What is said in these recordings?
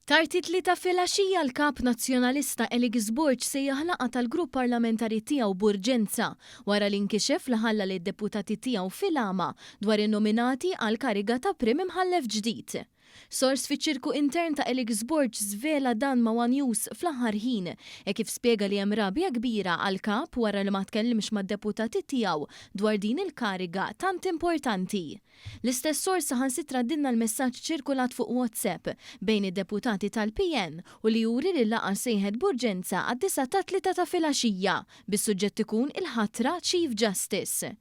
Tard it-Tlieta filgħaxija l-Kap Nazzjonalista Alex Borg sejjaħ laqgħa tal-grupp parlamentari tiegħu b'urġenza wara li nkixef li ħalla lid-deputati tiegħu fil-għama dwar in-nominati għall-kariga ta' Prim Imħallef ġdid. Sors fiċ-ċirku intern ta' Alex Borg żvela dan ma' one News fl-aħħar ħin, hekk kif spjega li hemm rabja kbira għall-Kap wara li ma tkellimx mad-deputati tiegħu dwar din il-kariga tant importanti. L-istess sors saħansitra għaddilna l-messaġġ ċirkulat fuq WhatsApp bejn id-deputati tal-PN u li juri li l-laqgħa ssejħet b'urġenza għad-disgħa tat-Tlieta ta' filgħaxija, bis-suġġett ikun il-ħatra Chief Justice.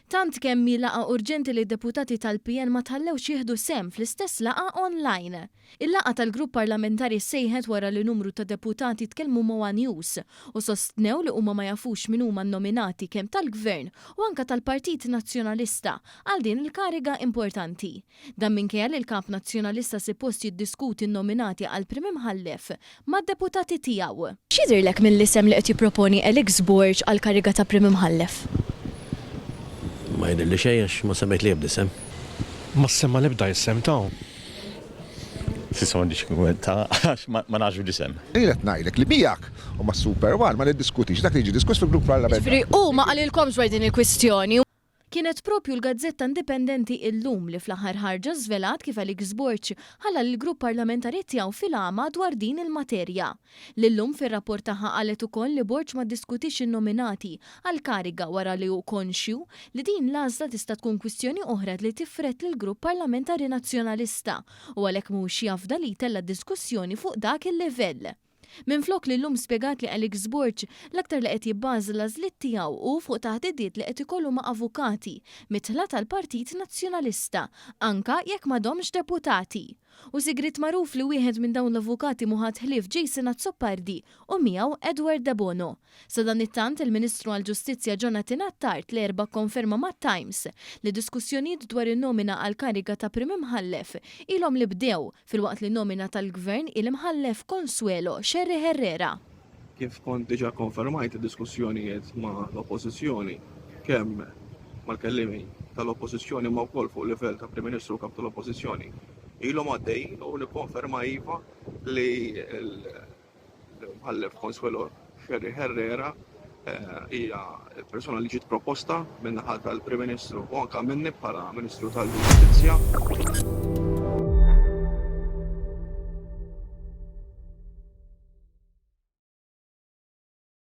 Tant kemm hi laqgħa urġenti li d-deputati tal-PN ma tħallewx jieħdu sehem fl-istess laqgħa online. Il-laqgħa tal-grupp parlamentari ssejħet wara li numru ta' deputati tkellmu ma' one News u sostnew li huma ma jafux min huma n-nominati kemm tal-Gvern u anke tal-Partit Nazzjonalista għal din il-kariga importanti. Dan minkejja li l-Kap Nazzjonalista sippost jiddiskuti n-nominati għal Prim Imħallef mad-deputati tiegħu. X'jidhirlek mill-isem li qed jipproponi Alex Borg għall-kariga ta' Prim Imħallef? Ma jidhirli xejn għax ma semmejt l-ebda isem. Ma ssemma l-ebda isem ta'. S'issa m'għandix x'nikkummenta għax ma nafx bl-isem. Jien qed ngħidlek li miegħek u mas-Super One ma niddiskutix dak li jiġi diskuss fil-grupp parlamentari. Jiġifieri hu ma qalilkomx dwar din il-kwistjoni. Kienet propju l-gazzetta indipendenti Illum li fl-aħħar ħarġa żvelat kif Alex Borg ħalla lill-grupp parlamentari tiegħu fil-għama dwar din il-materja. L-Illum fir-rapport tagħha qalet ukoll li Borg ma ddiskutiex in-nominati għall-kariga wara li hu konxju li din l-għażla tista' tkun kwistjoni oħra li tifred lill-grupp parlamentari Nazzjonalista u għalhekk mhuwiex jafda li jtella' diskussjoni fuq dak il-livell. Minflok l-Illum spjegat li Alex Borg l-aktar li qed jibbaża l-għażliet tiegħu hu fuq taħdidiet li qed ikollu ma' avukati midħla tal-Partit Nazzjonalista, anka jekk m'għadhomx deputati. Hu sigriet magħruf li wieħed minn dawn l-avukati mhu ħadd ħlief Jason Azzopardi u miegħu Edward Debono. Sadanittant, il-Ministru għall-Ġustizzja Jonathan Attard l-Erbgħa kkonferma mat-Times li diskussjonijiet dwar in-nomina għall-kariga ta' Prim Imħallef ilhom li bdew, filwaqt li n-nomina tal-Gvern hi l-Imħallef Consuelo Scerri Herrera. Kif kont diġà kkonfermajt id-diskussjonijiet ma' l-Oppożizzjoni, kemm mal-kelliemi tal-Oppożizzjoni imma wkoll fuq livell ta' Prim Ministru u Kap tal-Oppożizzjoni, ilhom għaddejjin u nikkonferma iva li L-Imħallef Consuelo Scerri Herrera hija l-persuna li ġiet proposta min-naħa tal-Prim Ministru u anke minni bħala Ministru tal-Ġustizzja.